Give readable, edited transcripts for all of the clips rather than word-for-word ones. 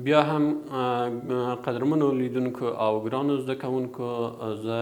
بیا هم قدرمنو لیدونکو او ګرانو زده کوونکو، زه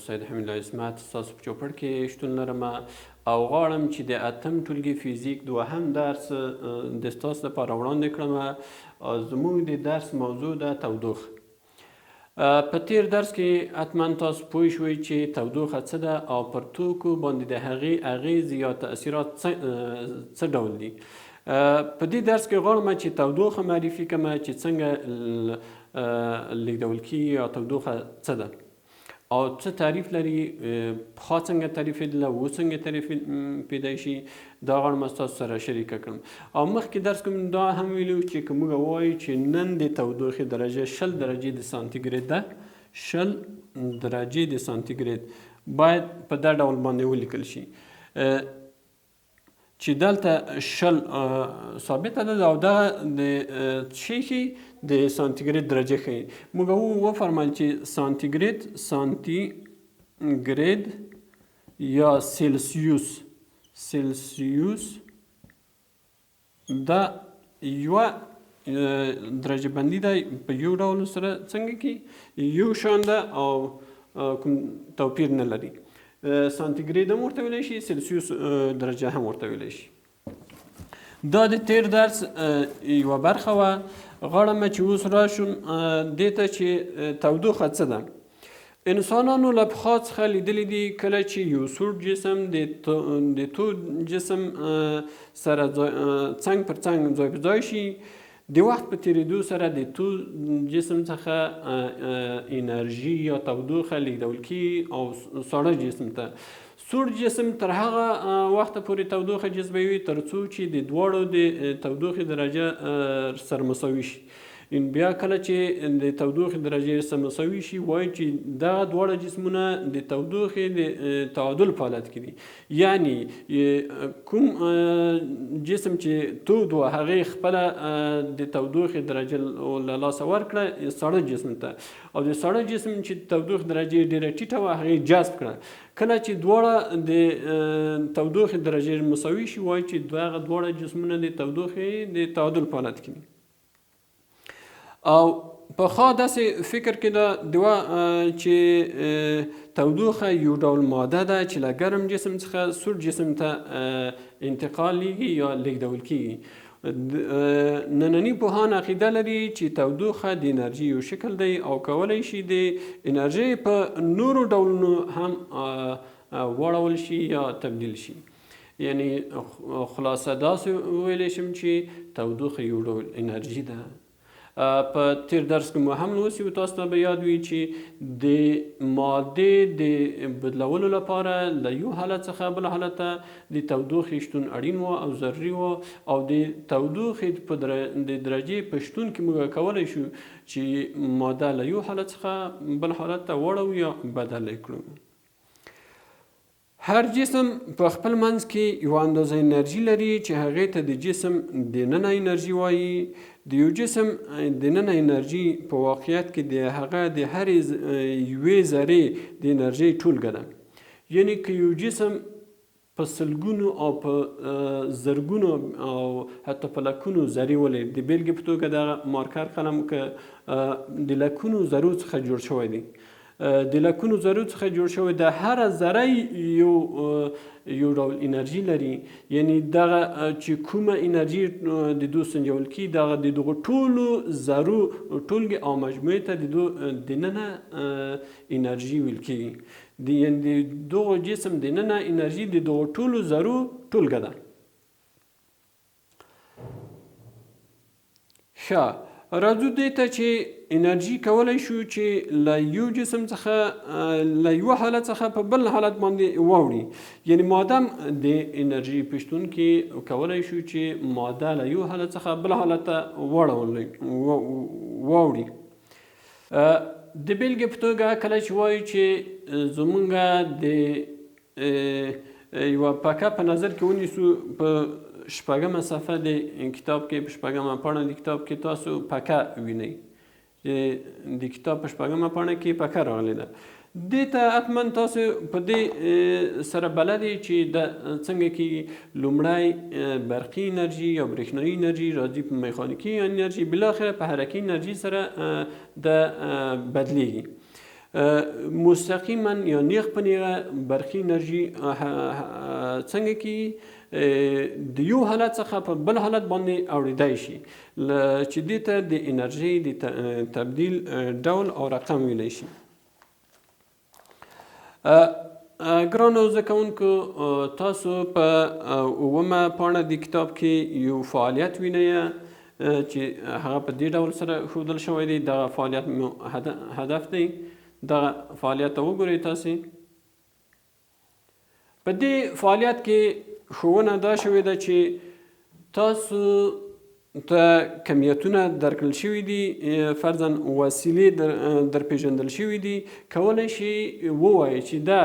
سید حمیدالله عصمت ستاسو په چوپړ کې شتون لرم او غواړم چې د اتم ټولګي فزیک دوهم درس د ستاسو لپاره وړاندې کړم. زموږ د درس موضوع ده تودوخه. په تیر درس کې حتما تاسو پوه شوئ چې تودوخه څه ده او پر توکو باندې د هغې اغیز یا تاثیرات څه ډول دي. په دې درس کې غواړم چې تودوخه معرفي کړم چې څنګه لیږدول کیږي یا تودوخه څه ده او څه تعریف لري، پخوا څنګه تعریفېدله، اوس څنګه تعریف پیدای شي، دا غواړم ستاسو سره شریکه کړم. او مخکې درس کې دا هم ویلي وو چې که موږ ووایو چې نن د تودوخې درجه 20 درجې د سانتیګریډ ده، 20 درجې د سانتیګریډ باید په دا ډول باندې ولیکل شي چې دلته 20 ثابته ده او دغه د څه ښیي؟ د سانتیګریډ درجه ښیي. موږ وفرمایل چې سانتیګریډ یا سلسیوس دا یوه درجه بندي ده، په یو ډول سره څنګه کې یو شان ده او کوم توپیر نه لري. سانتیګریډ هم ورته ویلی شي، سلسیوس درجه هم ورته ویلی شي. دا د تیر درس یوه برخه وه. غواړم چې اوس راشم دې ته چې تودوخه څه ده. انسانانو له پخوا څخه لیدلي دي کله چې یو سوړ جسم د تود جسم سره څنګ پر څنګ ځای په ځای شي، د وخت په تیریدو سره د تود جسم څخه انرژي یا تودوخه لیږدول کیږي او ساړه جسم ته. سوړ جسم تر هغه وخته پورې تودوخه جذبوي تر څو چې د دواړو د تودوخې درجه سره مساوي شي. ان بیا کله چې د تودوخې درجه سره مساوي شي، وایي چې دغه دواړه جسمونه د تودوخې د تعادل په حالت کې دي. یعنی کوم جسم چې تود و هغې خپله د تودوخې درجه له لاسه ورکړه ساړه جسم ته، او د ساړه جسم چې تودوخې درجه ډېره ټیټه وه هغې جذب کړه. کله چې دواړه د تودوخې درجه مساوي شي، وایي چې دغه دواړه جسمونه د تودوخې د تعادل په حالت کې دي. او پخوا داسې فکر کېده دوه چې تودوخه یو ډول ماده ده چې له ګرم جسم څخه سوړ جسم ته انتقالیږي یا لیږدول کیږي. ننني پوهان عقیده لري چې تودوخه د انرژي یو شکل دی او کولی شي د انرژي په نورو ډولونو هم واړول شي یا تبدیل شي. یعنی خلاصه داسې وویلی شم چې تودوخه یو ډول انرژي ده. په تیر درس کې مو هم لوستي وو، تاسو ته به یاد وي چې د مادې د بدلولو لپاره له یو حالت څخه بل حالت ته د تودوخې شتون اړین و او ضروري و، او د تودوخې د درجې په شتون کې موږ کولی شو چې ماده له یو حالت څخه بل حالت ته واړوو یا بدل یې کړو. هر جسم په خپل منځ کې یوه اندازه انرژي لري چې هغې ته د جسم دننه انرژي وایي. د یو جسم دننه انرژي په واقعیت کې د هغه د هرې یوې ذرې د انرژۍ ټولګه ده. یعنی که یو جسم په سلګونو او په زرګونو او حتی په لکونو ذرې ولري، د بېلګې په توګه دغه مارکر قلم که د لکونو ذرو څخه جوړ شوی دی، د لکونو ذرو څخه جوړ شوی ده، هره ذره یو ډول انرژي لري. یعنی دغه چې کومه انرژي د دوی سنجول کیږي، دغه د دغو ټولو ذرو ټولګې او مجموعې ته د دوی دننه انرژي ویل کیږي. یعنی د دغو جسم دننه انرژي د دغو ټولو ذرو ټولګه ده. ښه، راځو دې ته چې انرژي کولی شو چې له یو جسم څخه له یوه حالت څخه په بل حالت باندې واوړي. یعنی ماده د انرژي په شتون کې کولی شو چې ماده له یو حالت څخه بل حالت ته واوړي. د بېلګې په توګه کله چې وایو چې زمونږ د یوه پکه په نظر کې ونیسو، په شپږمه صفحه د کتاب کې، په شپږمه پاڼه د کتاب کې تاسو پکه وینئ. د کتاب په شپږمه پاڼه کې پکه راغلې ده. دې ته حتما تاسو په دې سره بلد یئ چې دا څنګه کیږي. لومړی برقي انرژي یا برېښنايي انرژي راځي په میخانیکي انرژي، بالاخره په حرکي انرژي سره د بدلیږي. مستقیما یا نیغ په نیغه برقي انرژي څنګه کیږي؟ د یو حالت څخه په بل حالت باندې اوړېدای شي، چې دې ته د انرژۍ د تبدیل ډول او رقم ویلی شي. ګرانو زده کوونکو، تاسو په اوومه پاڼه د کتاب کې یو فعالیت وینئ چې هغه په دې ډول سره ښودل شوی دی. دغه فعالیت مو هدف دی. دغه فعالیت ته وګورئ. تاسې په دې فعالیت کې ښوونه دا شوې ده چې تاسو ته کمیتونه درکړل شوي دي، فرضاً وسیلې در پیژندل شوي دي، کولی شي ووایي چې دا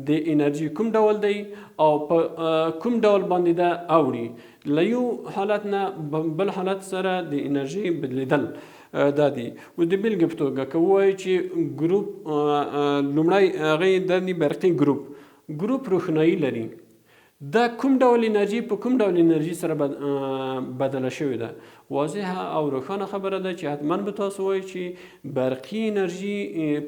د انرژي کوم ډول دی او په کوم ډول باندې دا اوړي. له یو حالت نه بل حالت سره د انرژي بدلیدل دا دي. اوس د بېلګې په توګه که ووایو چې ګروپ لومړی هغه د برقي ګروپ، ګروپ روښنايي لري، دا کوم ډول انرژي په کوم ډول انرژي سره بدله شوې ده؟ واضحه او روښانه خبره ده چې حتما به تاسو وایئ چې برقي انرژي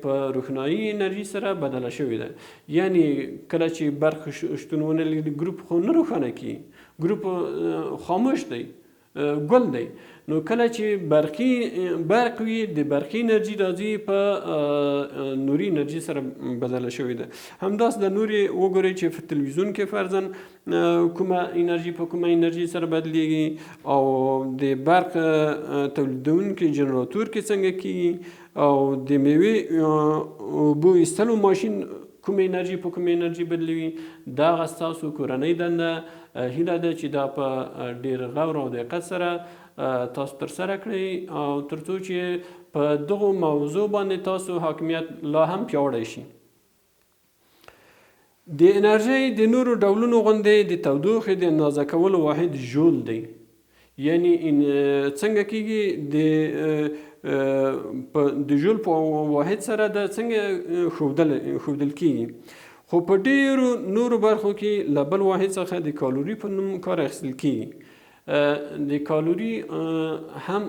په روښنايي انرژي سره بدله شوې ده. یعنی کله چې برق شتون ونه لري ګروپ خو نه روښانه کیږي، ګروپ خاموش دی، ګل دی. نو کله چې برق وي، د برقي انرژي راځي په نوري انرژي سره بدله شوې ده. همداسې د نورې وګورئ چې په تلویزیون کې فرضاً کومه انرژي په کومه انرژي سره بدلیږي او د برق تولیدونکي جنراتور کې څنګه کیږي او د میوې اوبو ایستلو ماشین کومه انرژي په کومه انرژي بدلوي. دا هغه ستاسو کورنۍ دنده. هیله ده چې دا په ډېر غور او دقت سره تاسو ترسره کړئ او ترڅو چې په دغو موضوع باندې تاسو حاکمیت لا هم پیاوړی شي. د انرژۍ د نورو ډولونو غوندې د تودوخې د اندازه کولو واحد ژول دی. یعنی څنګه کیږي د ژول په واحد سره دا څنګه ښودل کیږي. خو په ډیرو نورو برخو کې له بل واحد څخه د کالوري په نوم کار اخیستل کیږي. د کالوري هم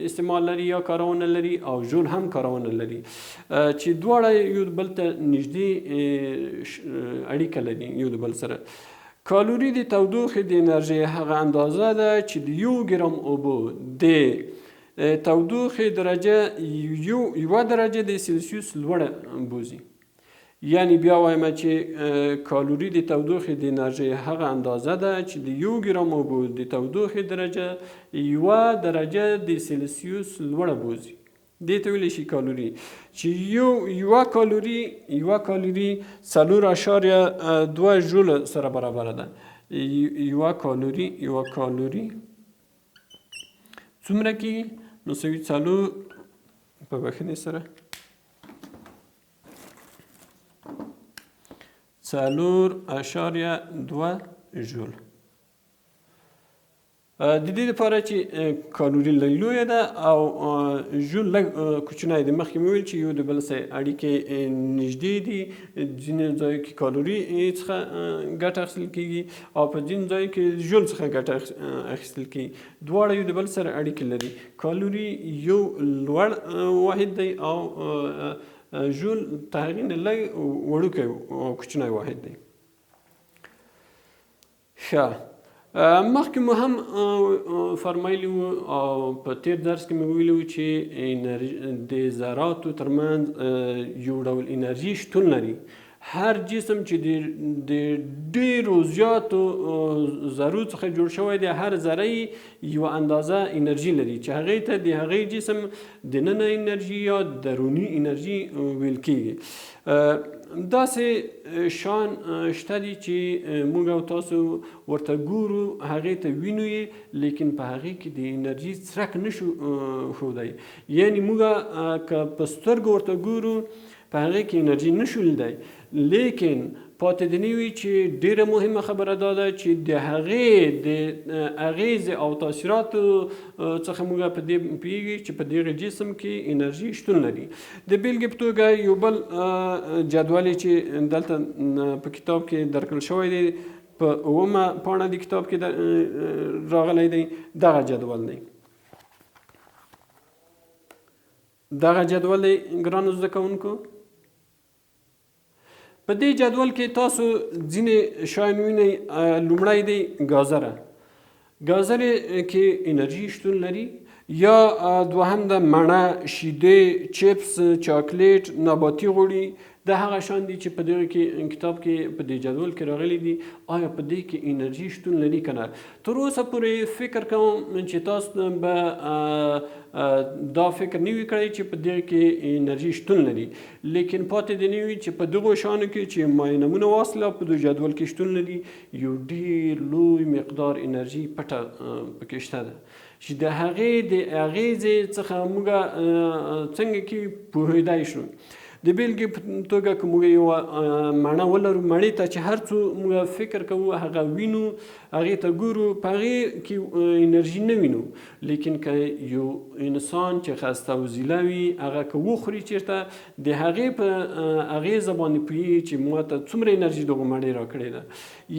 استعمال لري یا کارونه لري او ژول هم کارونه لري، چې دواړه یو بل ته نږدې اړیکه لري یو د بل سره. کالوري د تودوخې د انرژۍ هغه اندازه ده چې د یو ګرام اوبو د تودوخې درجه یوه درجه د سلسیوس لوړه بوځي. یعنی بیا وایم چې کالوري د تودوخې د انرژۍ هغه اندازه ده چې د یو ګرام اوبو د تودوخې درجه یوه درجه د سلسیوس لوړه بوځي. دې ته ویلی شي کالوري، چې یوه کالوري 4.2 ژول سره برابره ده. یوه کالوري څومره کېږي؟ مساوي څلور په بښنې سره 4.2 ژول. د دې لپاره چې کالوري لږ لویه ده او ژول لږ کوچنی دی، مخکې مې وویل چې یو د بل سره اړیکې نږدې دي. ځینې ځایو کې کالوري څخه ګټه اخیستل کېږي او په ځینو ځایو کې ژول څخه ګټه اخیستل کېږي. دواړه یو د بل سره اړیکې لري. کالوري یو لوړ واحد دی او ژول تر هغې نه لږ وړوکی او کوچنی واحد دی. ښه، مخکې مو هم فرمایلی وو او په تیر درس کې مې ویلي وو چې د ذراتو ترمنځ یو ډول انرژي شتون لري. هر جسم چې د ډیرو زیاتو ذرو څخه جوړ شوی دی، هر ذره یې یوه اندازه انرژي لري چې هغې ته د هغې جسم دننه انرژي یا دروني انرژي ویل کیږي. داسې شان شته دي چې موږ او تاسو ورته ګورو، هغې ته وینو یې، لیکن په هغې کې د انرژي څرک نشو ښودی. یعنی موږ که په سترګو ورته ګورو، په هغې کې انرژي نشو لیدای، لیکن پاتې دې نه وي چې ډیره مهمه خبره دا ده چې د هغې د اغیزې او تاثیراتو څخه موږ په دې پوهیږي چې په دغه جسم کې انرژي شتون لري. د بیلګې په توګه یو بل جدول چې دلته په کتاب کې درکړل شوی دی، په اوومه پاڼه د کتاب کې راغلی دی، دغه جدول دی. دغه جدول دی ګرانو زده کوونکو. په دې جدول کې تاسو ځینې شیان وینئ. لومړی دی ګازره، ګازرې کې انرژي شتون لري. یا دوهم ده مڼه، شیدې، چپس، چاکلیټ، نباتي غوړي، دا هغه شیان دي چې په دغه کې کتاب کې په دې جدول کې راغلي دي. آیا په دې کې انرژي شتون لري که نه؟ تر اوسه پورې فکر کوم چې تاسو به دا فکر نه وي کړی چې په دې کې انرژي شتون لري، لیکن پاتې دې نه وي چې په دغو شیانو کې چې ما یې نمونه واخیستله په دغه جدول کې شتون لري، یو ډېر لوی مقدار انرژي پټه پکې شته ده چې د هغې د اغېزې څخه موږ څنګه کې پوهېدای شو. د بیلګې په توګه که موږ یوه مڼه ولرو، مڼې ته چې هر څو موږ فکر کوو هغه وینو، هغې ته ګورو، په هغې کې انرژي نه وینو، لیکن که یو انسان چې خسته او ذیله وي هغه که وخوري چېرته د هغې په اغېزه باندې پوهېږي چې ما ته څومره انرژي دغو مڼې راکړې ده.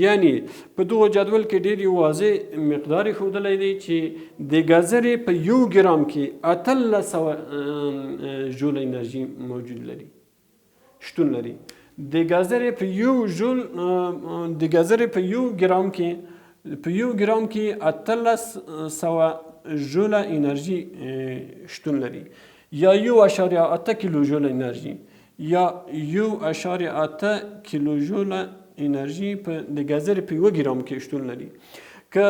یعنی په دغو جدول کې ډېر یو واضح مقدار یې ښودلی دی چې د ګازرې په یو ګرام کې 1800 ژوله انرژي موجود لري، شتون لري. د ګازرې په یو ژول، د ګازرې په یو ګرام کې، په یو ګرام کې 1800 ژوله انرژي شتون لري، یا 1.8 کیلو ژوله انرژي، یا 1.8 کیلو ژوله انرژي په د ګازرې په یو ګرام کې شتون لري. که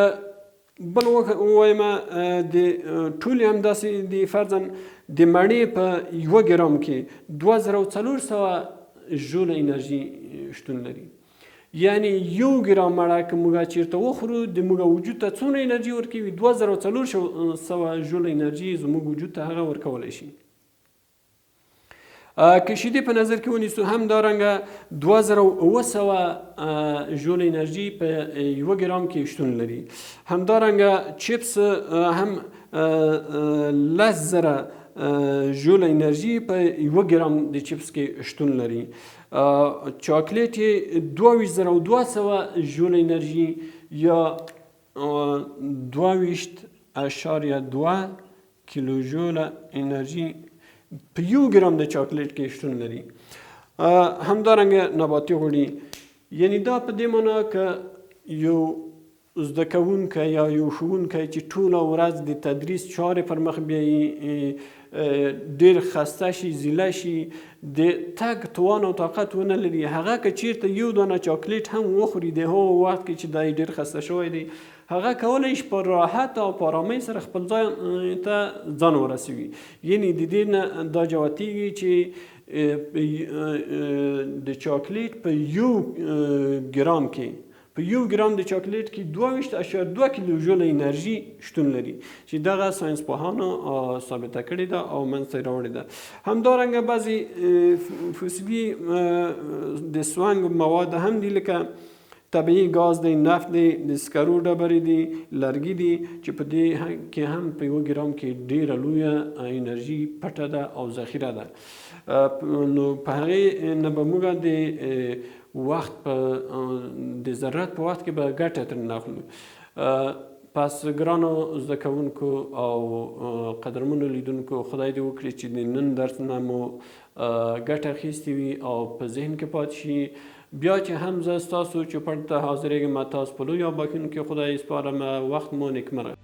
بل ووایم د ټولې همداسې دي، فرضاً د مڼې په یو ګرام کې 2400 ژوله انرژي شتون لري. یعنی یو ګرام مڼه که موږ چېرته وخورو د موږ وجود ته څومره انرژي ورکوي؟ 2400 ژوله انرژي زموږ وجود ته هغه ورکولی شي. که شیدې په نظر کې ونیسو همدارنګه 2700 ژوله انرژي په یو ګرام کې شتون لري. همدارنګه چپس هم 10000 ژوله انرژي په یو ګرام د چپس کې شتون لري. چاکلیټ یې 22200 ژوله انرژي یا 22.2 کیلو ژوله انرژي په یو ګرام د چاکلیټ کې شتون لري. همدارنګه نباتي غوړي، یعنی دا په دې معنا که یو زده کوونکی یا یو ښوونکی چې ټوله ورځ د تدریس چارې پر مخ بیایي، ډېر خسته شي، ذیله شي، د تګ توان او طاقت ونه لري، هغه که چیرته یو دانه چاکلیټ هم وخوري د هغو وخت کې چې دی ډېر خسته شوی دی، هغه کولی شي په راحت او په آرامۍ سره خپل ځای ته ځان ورسوي. یعنی د دې نه دا جوتیږي چې د چاکلیټ په یو ګرام کې، په یو ګرام د چاکلیټ کې 22.2 کیلو ژوله انرژي شتون لري چې دغه ساینس پوهانو ثابته کړې ده او منځته یې راوړې ده. همدارنګه بعضې فوسیلي د سونګ مواد هم دي، لکه طبیعي ګاز دی، نفت دی، د سکرو ډبرې دي، لرګي دي، چې په دې کې هم په یو ګرام کې ډېره لویه انرژي پټه ده او ذخیره ده. نو په هغې نه به موږ د وخت په د ضرورت په وخت کې به ګټه ترې اخلو. پس ګرانو زده کوونکو او قدرمنو لیدونکو، خدای دې وکړي چې د نن درس نه مو ګټه اخیستې وي او په ذهن کې پاتې شي. بیا چې هم زه ستاسو چوپړ ته حاضرېږم، تاسو په لویو بښونکي خدای سپارم. وخت مو نیکمرغه.